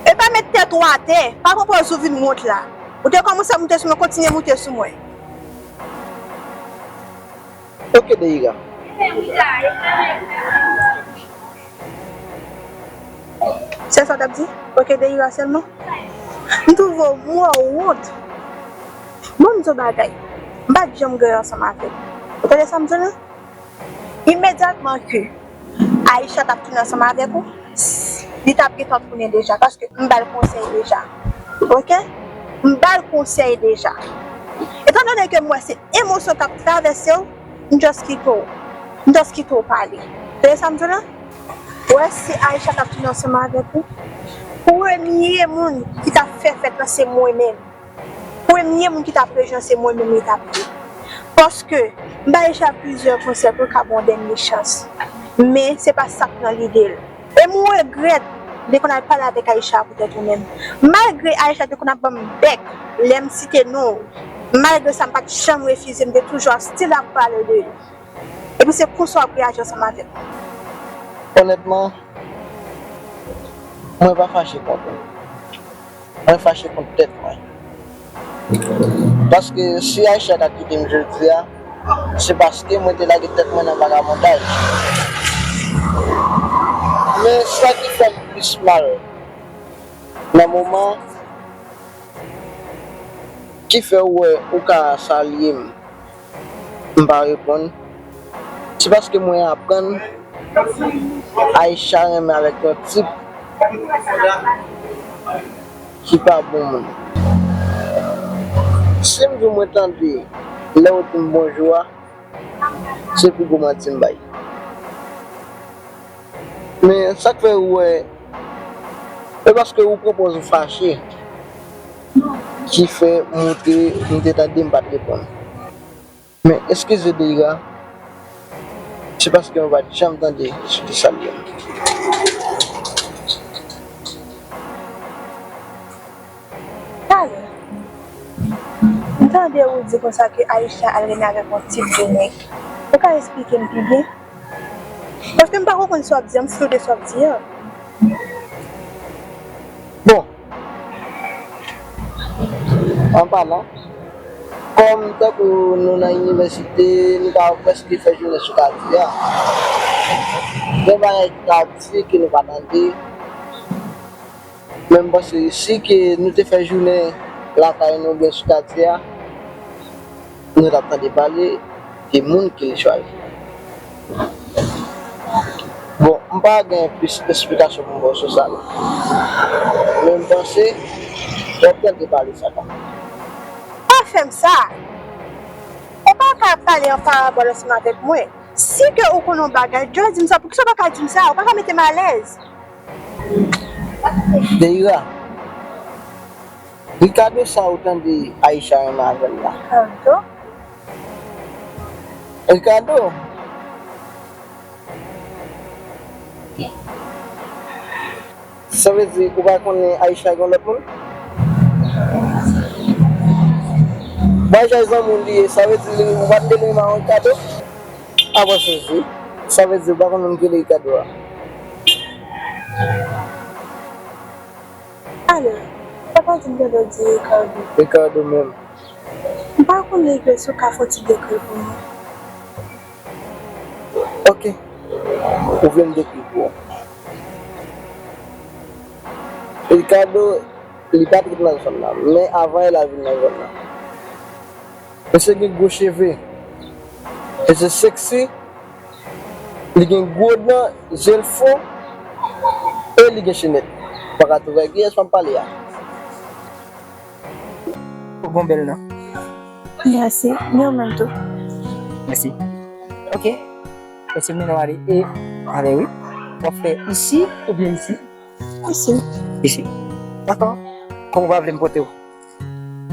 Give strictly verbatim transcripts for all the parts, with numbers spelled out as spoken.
E pa met tèt ou atè, pa pran pòz ou vin wont la. Ou te kòmanse ap moute sou mwen, kontinye moute sou mwen. Ok, Deira. Se sa w t ap di? Ok, Deira sèlman? M twouve w mò wont. Bon, m di w bagay. M pa t janm gen ansanm avè w. Ou tande sa m di w la? Imedyatman ke Aisha t ap tounen ansanm avèk ou, li t ap gentan tounen deja, paske m ba l konsèy deja. Ok? M ba l konsèy deja. Etandone ke m wè se emosyon k ap travèse w, m just kite w. M just kite w pale. Tande sa m di w la? Ou wè, si Aisha t ap tounen ansanm avèk ou, premye moun ki t ap fè fèt lan se mwen menm. Premye moun ki t ap rejwenn se mwen menm li t ap ye. Paske m ba Aisha plizyè konsèy pou l ka ba w yon dènye chans. Men se pa sa k nan lide l. E m regrèt de konn al pale avèk Aisha poutèt ou menm. Malgre Aisha te konn ap ban m bèk lè m site non w, malgre sa m pa t janm refize, m te toujou ap still ap pale de li. Epi se konsa w ap reyaji ansanm avè m. Onètman, mwen pa fache kont ou. Mwen fache kont tèt mwen. Paske si Aisha ta kite m jodi a, se paske mwen te lage tèt mwen nan vagabondaj. Men sa ki fè m plis mal nan moman ki fè w wè ou ka salye m, m pa reponn, se paske mwen aprann Aisha renmen avèk yon tip ki pa bon moun. Si m di w mwen tande lè ou di m bonjou a, se pi gwo manti m bay. Men sa k fè ou wè, e paske ou pran pòz ou fache ki fè m te, m te tande m pa t reponn. Men eskize Deira, se paske mwen pa t janm tande si w te salye m. Talè, m tande ou di konsa ke Aisha al renmen avèk yon tip de nèg. Ou ka esplike m pi byen? Paske m pa konprann sa w ap di a, m flou de sa w ap di a. Bon, an palan, kòm tankou nou nan inivèsite, nou ka prèske fè jounen sou katye a. Gen bagay ki ka di ke nou pa tande. Men m panse si ke nou te fè jounen lakay nou oubyen sou katye a, nou t ap tande pale de moun ke li chwazi. Bon, m pa gen plis esplikasyon pou m ba w sou sa la. Men m panse w ap tande pale sa kanmenm. Pa fè m sa! Ou pa ka pale an parabòl ansanm avèk mwen. Si ke ou konn yon bagay, just di m sa. Poukisa w pa ka di m sa? Ou pa ka mete m alèz. Deira, Ricardo sa ou tande Aisha renmen avè l la? Ricardo? Ricardo? Sa vle di ou pa konnen Aisha gen lòt moun? Bon, Aisha se yon moun li ye, sa vle di ou pa t de renmen avè Ricardo? Apa sezi, sa vle di ou pa konn moun ki rele Ricardo a? Alò, papa di m tande w di Ricardo. Ricardo menm. M pa konnen ke si w ka fè yon ti dekri pou mwen. Ok. Ou vle m dekri pou ou? Ricardo, li pa t ret nan zòn nan, men avan yè l al vin nan zòn nan. Mesye gen gwo cheve. Mesye seksi. Li gen gwo dan, je l fon, e li gen chenèt. Ou pa ka twouve kiyès m ap pale a. Ou gon bèl non. Mèsi, men ou menm tou. Mèsi. Ok. Mèsi, men nou ale. E, ale wi. W ap fè isi oubyen isi? Isi. Isi. Dakò. Kòm ou pa vle m pote w.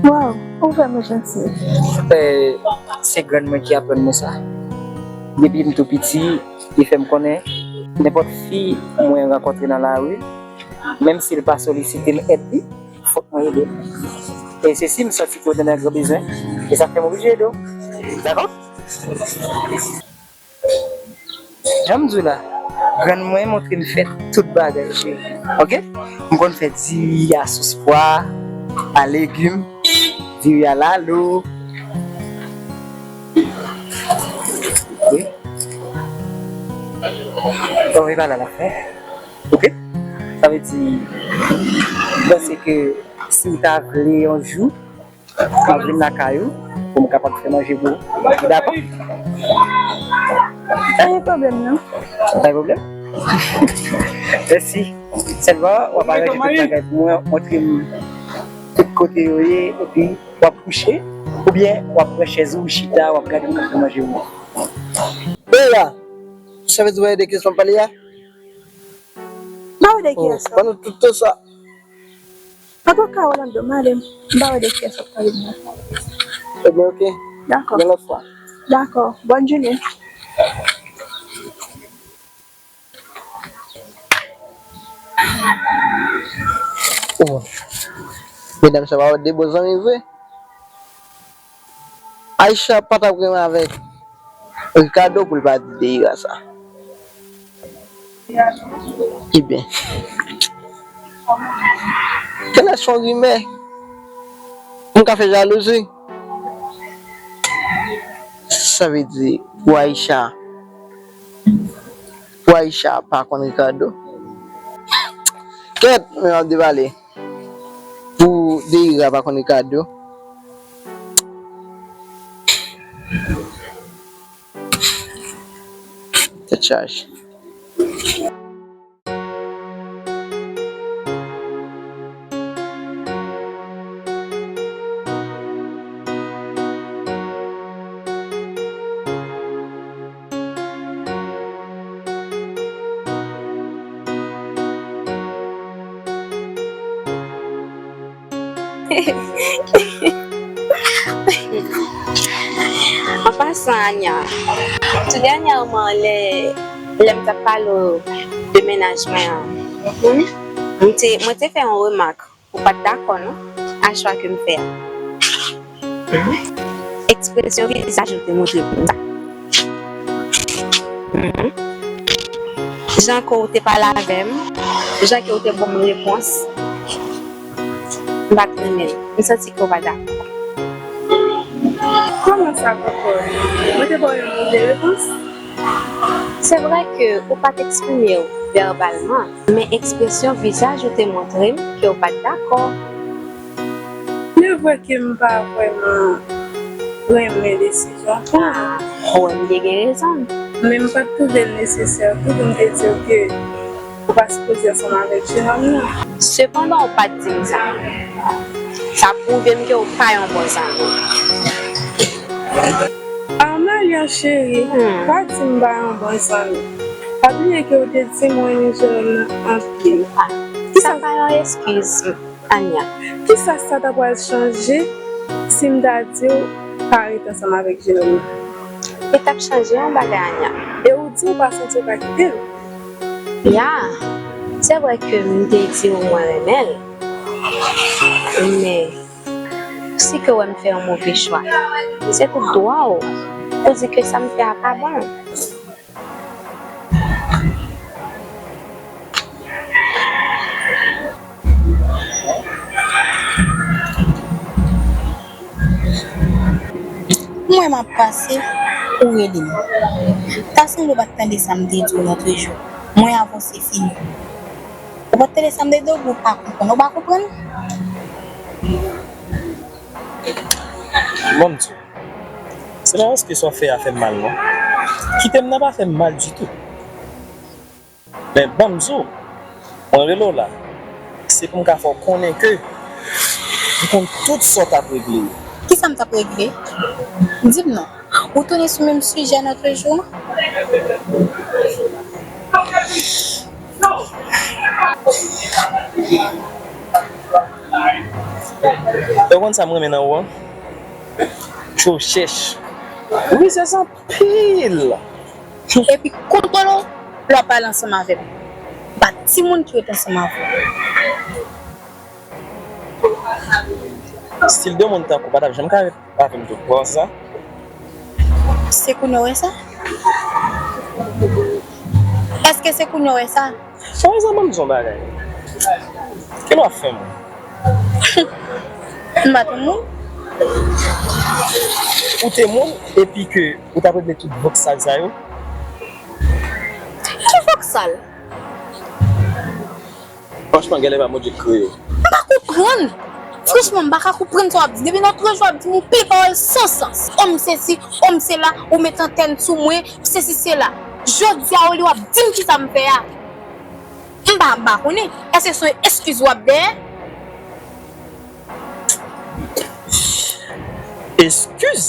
Waw, ou vrèman janti. Eh, se grann mwen ki aprann mwen sa. Depi m tou piti, li fè m konnen nenpòt fi mwen rankontre nan lari, menm si l pa solisite m èd li, fòk mwen ede l. E se si m santi ke w te nan gran bezwen, e sa fè m oblije ede w. Dakò? Jan m di w la, Grann mwen montre m fè tout bagay, cheri. Oke? M konn fè diri a sos pwa, a legim, diri a lalo. Wi. Bon, e pa la l ap fè. Oke? Sa vle di, m panse ke si w ta vle yon jou, m ap vin lakay ou pou m kapab fè manje pou ou. Ou dakò? Pa gen pwoblèm, non. Pa gen pwoblèm? Mèsi. Sèlman, w ap aranje tout bagay pou mwen, montre m tout kote yo ye, epi w ap kouche, oubyen w ap pran chèz ou, ou chita, w ap gade m k ap fè manje pou mwen. Eya! Sa vle di w pa ede kesyon pale a? M pa wè de ki Oh, sa. Ban nou tout tan sa. Antouka, Rolando, m ale. M pa wè de ki sa w ap pale m nan. Ebyen, oke. Dakò. Yon lòt fwa. Dakò. Bòn jounen. Oh. Medam, sa pa de bon zanmi vre. Aisha pa t ap renmen avèk Ricardo pou l pa di Deira sa. Ebyen. Kèlè se yon rimè? M ka fè jalouzi? Sa vle di, pou Aisha, pou Aisha pa konn Ricardo? Kèt, men m ap debale. Pou Deira pa konn Ricardo. Tèt chaje. An pasan, Ania, tou dènyèman, lè, lè m t ap pale w de mennaj mwen an, hmm, m te, mwen te fè yon remak. Ou pa t dakò, non, a chwa ke m fè a. Ekspresyon vizaj ou te montre m sa. Mhm. Jan ke w te pale avè m, jan ke w te ban m repons, m pa t renmen l. M santi ke w pa dakò. Kòman sa, Kòkò? Mwen te ba w yon move repons? Se vre ke ou pa t eksprime w vèbalman, men ekspresyon vizaj ou te montre m ke w pa t dakò. Se vre ke m pa vrèman renmen desizyon an. Ah, ou wè m te gen rezon. Men m pa t twouve l nesesè tou pou m te di w ke ou pa sipoze ansanm avèk jenòm nan. Sepandan, ou pa t di m sa. Sa pwouve m ke w pa yon bon zanmi. Amalia cheri, hmm, pa di m pa yon bon zanmi. Pa bliye ke w te di m w renmen jenòm nan anpil. Ah, kisa sa pa yon eskiz, Ania. Kisa sa ta pral chanje si m ta di w pa ret ansanm avèk jenòm nan? Li t ap chanje yon bagay, Ania. E ou di w pa santi w ka kite l? Ya, se vre ke m te di w mwen renmen l. Men, si ke w wè m fè yon move chwa, se tout dwa w pou di ke sa m fè a pa bon. M wè m ap pase, ou rele m. Ta sanble w pa t tande sa m te di w lòt jou. Mwen avè w se fini. Ou pa t tande sa m te di w, ou pa konprann. Ou pa konprann? Bon, m di w. Se pa paske sa w fè a fè m mal, non. Kite m nan pa fè m mal ditou. Men, ban m di w, mwen rele w la, se pou m ka fè w konnen ke m konn tout sa w t ap regle yo. Kisa m t ap regle? Di m non. Ou tounen sou menm sijè lòt jou an? Ou konn sa m renmen nan ou an? Ke w chèch. Ou rizyèz anpil. Epi kontwole w lè w ap pale ansanm avè m. Pa timoun ki ret ansanm avè w. Stil de moun tankou w pa t ap janm ka ret avè m tou. Ou pa wè sa? Se kounye w wè sa? Èske se kounye a w wè sa? Sa wè sa, ban m di w yon bagay. Kilè w ap fè mwen? M pa t yon moun. Ou te moun, epi ke ou t ap regle tout vòksal sa yo? Ki vòksal? Franchman, genlè pa Bondye k kreye w. M pa konprann. Franchman, m pa ka konprann sa w ap di. Depi nan trant jou w ap di m yon pil pawòl san sans. Òm sesi, òm sela, ou met antèn sou mwen, sesi sela. Jodi a, olye w ap di m kisa m fè a. M pa, m pa konnen. Èske se yon eskiz w ap dèyè? Eskiz?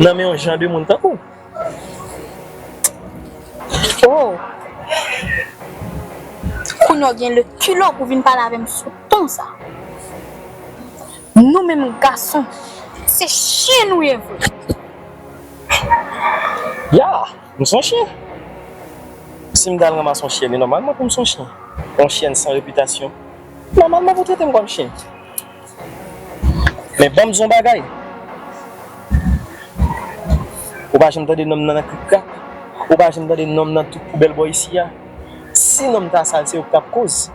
Nan men yon jan de moun tankou w? Oh! Kounye a w gen lekilo pou vin pale avè m sou ton sa. Nou menm gason, se chen nou ye vre. Ya, m se yon chen. Si m t al ranmase yon chen, e nòmalman pou m se yon chen. Yon chen san repitasyon. Nòmalman pou w trete m kòm chen. Men ban m di w yon bagay. Ou pa janm tande non m nan nan krik krak. Ou pa janm tande non m nan tout poubèl bò isi a. Si non m ta sal, se ou k t ap koz.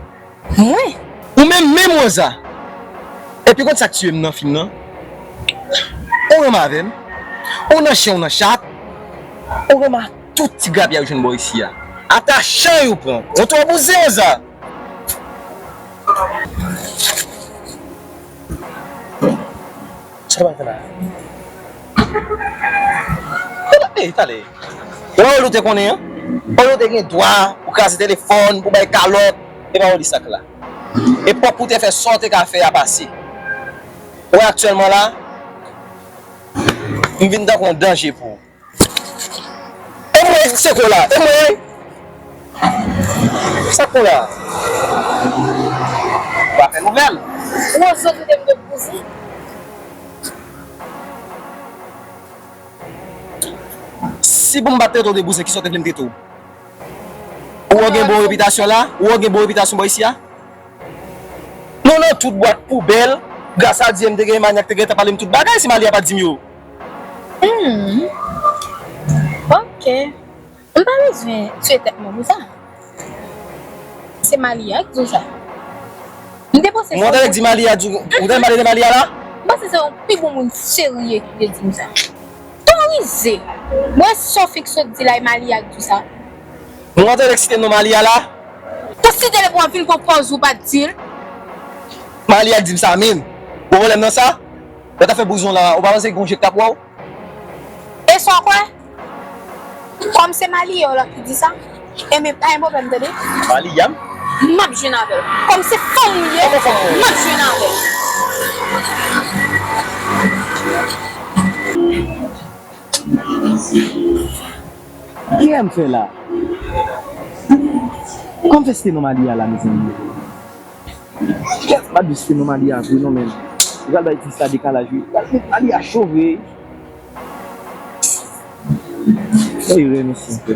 Mwen? Ou menm menm, Rosa. Epi konn sa k tiye m nan fim nan? Ou renmen avè m. Ou nan chen, ou nan chat. Ou renmen ak tout ti grapyay ou jwenn bò isi a. Ata chay ou pran. Ou twò bouzen, Rosa. Sa w pral fè la? Talè, eh, talè. Wè, ou te konnen, an? Ou te gen dwa pou kraze telefòn, pou bay kalòt, e pa ou li sa k la. Epòk pou te fè sa w te ka fè a pase. Ou wè aktyèlman la, m vin tankou yon danje pou ou. E mwen, se ko la, e mwen. Sa ko la? Ou pa fè nouvèl. Wozo trete m de bouzen. Si pou m pa t trete w de bouzen, kisa w te vle m trete w? Ou wè w gen bon repitasyon la? Ou wè w gen bon repitasyon bò isi a? Non, non, tout bwat poubèl, gras a Dye m te gen Malia k te gentan pale m tout bagay si Malia pa t di m yo. Hmm. Ok. M pa bezwen tiye tèt mwen pou sa. Se Malia k di w sa. M te panse se yon moun. Mwen tande di Malia di, ou tande pale de Malia la? M panse se yon pi bon moun serye ki te di m sa. Ton rize. Mwen sa w fik sot di la e Malia k di w sa. Mwen tande site non Malia la. Ou site l epi w ap vin pran pòz ou pa t di l. Malia k di m sa menm. Ou wè pwoblèm nan sa? Lè w ta fè bouzen w la, ou pa panse gen yon je k t ap wè w? E sa w kwè? Kòm se Malia w la ki di sa, enben pa gen pwoblèm tande. Malia m? M ap jwenn avè l. Kòm se fanm ou ye, m ap jwenn avè l. Kiyès m fè la? Kòman m fè site non Malia la, mezanmi? Kiyès m ap di site non Malia vre non, men li pral bay ti sa dekalaj wi. Li pral met Malia cho vre. Sa erè mesye m fè.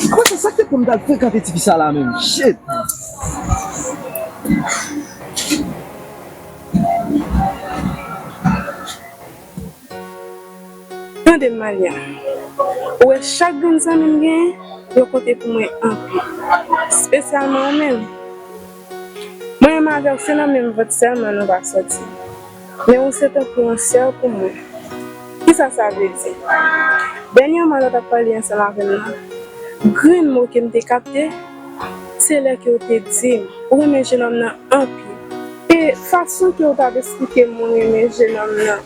Kòman se sa k te pou m t al frekante tifi sa la menm? Shit! Tande m, Malia. Ou wè chak grenn zanmi m genyen, yo konte pou mwen anpil. Espesyalman ou menm. Mwen menm avè w, se nan menm vant sèlman nou pa sòti. Men ou se tankou yon sè pou mwen. Kisa sa vle di? Dènyèman, lè w t ap pale ansanm avè m nan, grenn mo ke m te kapte, se lè ke w te di m ou renmen jennonm nan anpil. E fason ke w t ap esplike m ou renmen jennonm nan,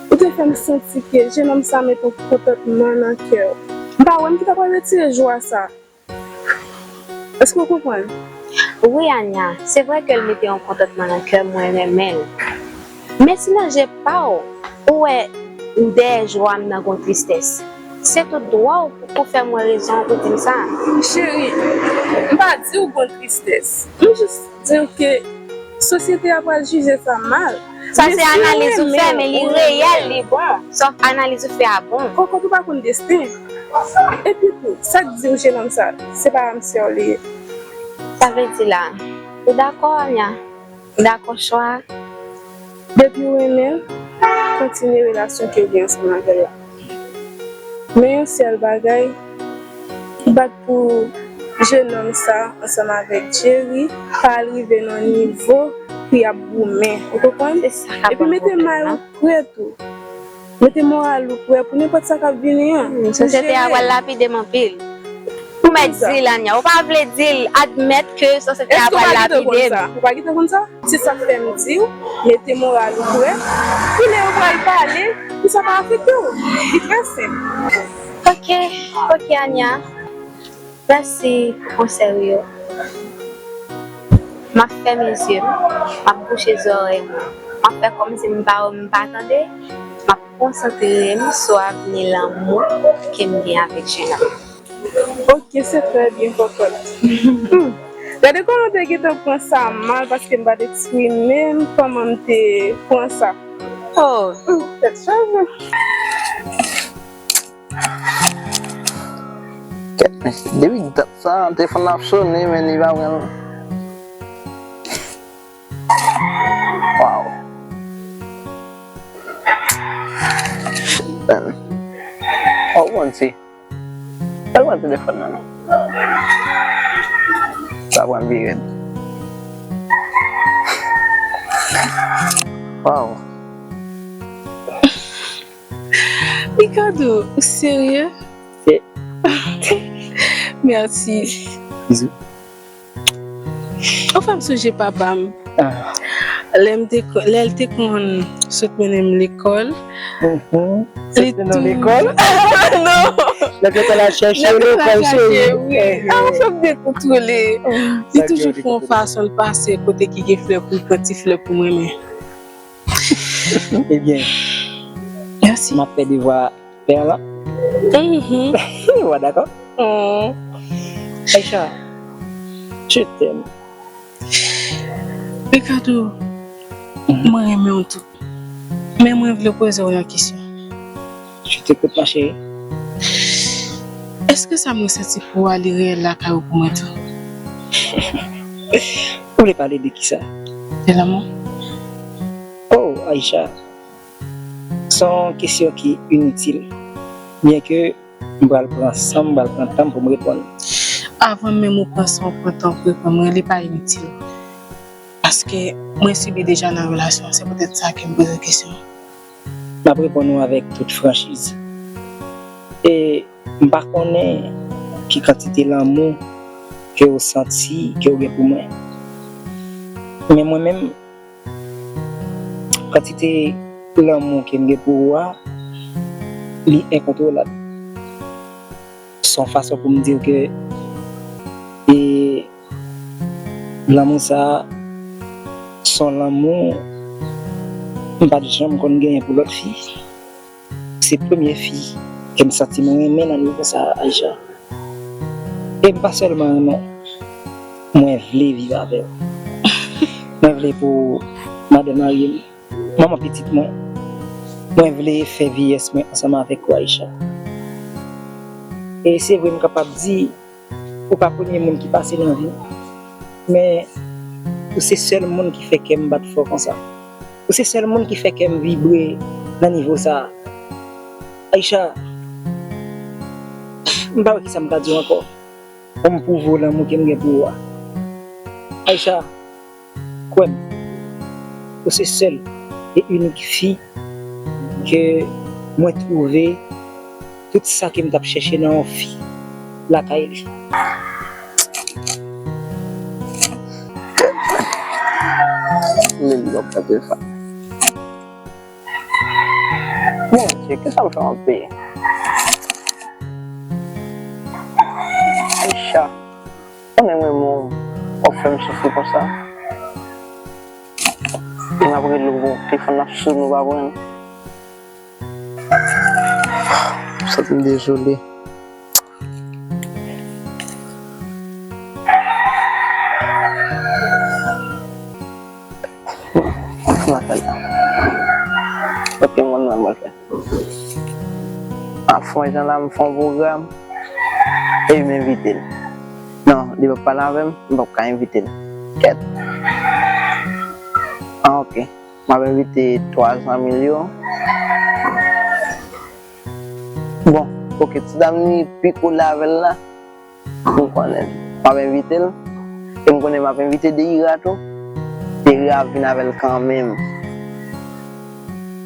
ou te fè m santi ke jennonm sa mete yon kontantman nan kè w. M pa wè m ki ta pral retire jwa sa. Èske w konprann? Wi, Ania, se vre ke l mete yon kontantman nan kè m, mwen renmen l. Men si nan je pa w, ou wè dèyè jwa m nan gon tristès. Se tout dwa w pou fè m wè rezon pou di m sa. Cheri, m pa di w gon tristès. M jis di w ke sosyete a pral jije sa mal. Sa se analiz ou fè, men li reyèl, li bon. Sa analiz ou fè a bon. Kokot ou pa konn desten. Epi tou, sa k di w jennonm sa, se pa m sè w li ye. Sa vle di la, ou dakò, Ania? Ou dakò chwa a? Depi w renmen l, kontinye relasyon ke w gen ansanm avè l la. Men yon sèl bagay, M bat pou jenòm sa ansanm avèk Jerry pa al rive nan nivo pou y ap goumen. Ou konprann? Epi mete may ou prè tou. Mete moral ou prè pou nenpòt sa k ap vini an. Sosyete a pral lapide m anpil. Ou mèt di l, Ania. Ou pa vle di l, admèt ke sosyete a pral lapide m. Ou pa gentan konn sa? Se sa k fè m di w, mete moral ou prè. Pou lè yo pral pale, pou sa pa afekte w. Li trè senp. Ok, ok, Ania. Mèsi pou konsèy ou yo. M ap fèmen zye m, m ap bouche zòrèy mwen. M ap fè kòmsi m pa wè, m pa tande. M ap konsantre m sou avni lanmou ke m gen avèk jenòm. Ok, se trè byen, kòkòt. Hmm. Gade kòman w te gentan pran sa mal paske m pa t eksprime m kòman m te pran sa. Oh. Hmm, tèt chaje. Kèt, men depi dat sa, telefòn nan ap sone, men li pa pran. Wow. Shit, man. Oh, mwen se. Al pran telefòn nan, non. Sa pran pi rèd. Wow. Ricardo, ou serye? Se. Mèsi. Bizou. Ou fè m sonje papa m. Ah. Lè m te, lè l te konn sot mennen m lekòl. Mhm. Li sot mennen w tou lekòl? Non. Lè te konn al chèche w lekòl, cheri. Wi. Ah, ou fè m dekontwole. Li toujou fè yon fason l pase kote ki gen flè pou l pran ti flè pou mwen, men. Ebyen, mèsi. M ap fè devwa pè lan. Mhm. Ou dakò? Mm. Aïcha, je t'aime. Ricardo, mhm, mwen renmen w tou. Men mwen vle poze w yon kesyon. Je t'écoute, ma chérie. Èske sa m resenti pou ou a li reyèl lakay ou pou mwen tou? Ou vle pale de kisa? De lanmou. Oh, Aïcha. Se yon kesyon ki initil. Byenke m pral pran san m, m pral pran tan m pou m reponn. Avan menm ou pran san w, pran tan w pou reponn mwen, li pa initil. Paske mwen sibi deja nan relasyon, se poutèt sa ke m poze w kesyon. M ap reponn ou avèk tout franchiz. E m pa konnen ki kantite lanmou ke w santi ke w gen pou mwen. Men mwen menm, kantite lanmou ke m gen pou ou a, li enkontwolab. Se yon fason pou m di w ke, e, lanmou sa a, se yon lanmou m pa t janm konn genyen pou lòt fi. Se premye fi ke m santi m renmen nan nivo sa a, Aïcha. E m pa sèlman renmen w, mwen vle viv avè w. Mwen vle pou madanm marye m, manman pitit mwen. Mwen vle fè vyeyès mwen ansanm avèk ou, Aïcha. E se vre, m kapab di, ou pa premye moun ki pase nan vi m, men ou se sèl moun ki fè kè m bat fò konsa. Ou se sèl moun ki fè kè m vibre nan nivo sa a. Aïcha, m pa wè kisa m ka di w ankò pou m pwouve w lanmou ke m gen pou ou a. Aïcha, kwè m, ou se sèl e inik fi ke mwen twouve tout sa ke m t ap chèche nan yon fi lakay li. Lil w ap pran telefòn. Bondye, kisa m fè w ap peye? Aïcha, konnen mwen renmen w, w ap fè m soufri konsa. Mwen ap rele w, telefòn nan ap sone, w pa pran. Santi m dezole. Bon, m ap fè l. Ok, mwen menm mwen fè. A fon jan la, m fè yon pwogram e m envite l. Non, li p ap pale avè m, m p ap ka envite l. Kèt. Ah, ok. M ap envite twa zanmi l yo. Bon, ok, ti dam ni pi kole avè l la. M konnen m ap envite l. E m konnen m ap envite Deira tou. Deira ap vin avè l kanmenm.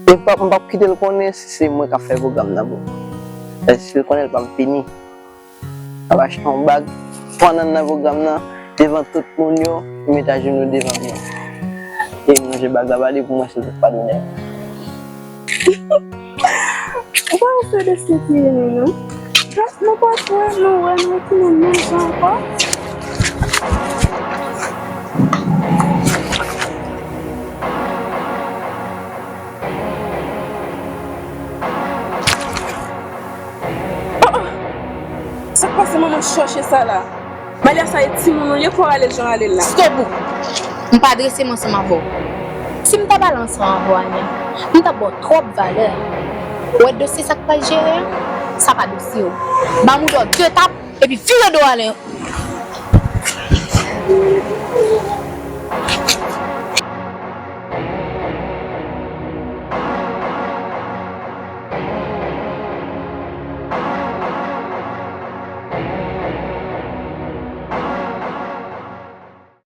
E m p ap, m p ap kite l konnen si se mwen k ap fè pwogram nan pou li. Paske si l konnen, l p ap vini. M ap achte yon bag, pandan n nan pwogram nan, devan tout moun yo, m met ajenou devan mwen. E m lonje bag la ba li pou mwen, se tout padone. Ou pa wè se de sitiyeni nou? Mwen pa t wè nou wè nou ki nou menm jan ankò. Sa k pase manman chòche sa la? Malia sa e timoun ou li ye, Coralie jan ale la. Stop ou! M pa adrese m ansanm avè w. Si m ta pale ansanm avè w, Ania, m t ap ba w twòp valè. Ou wè dosye sa k pral jere a? Sa pa dosye w. Ba mouda w de tap, epi vire do w ale.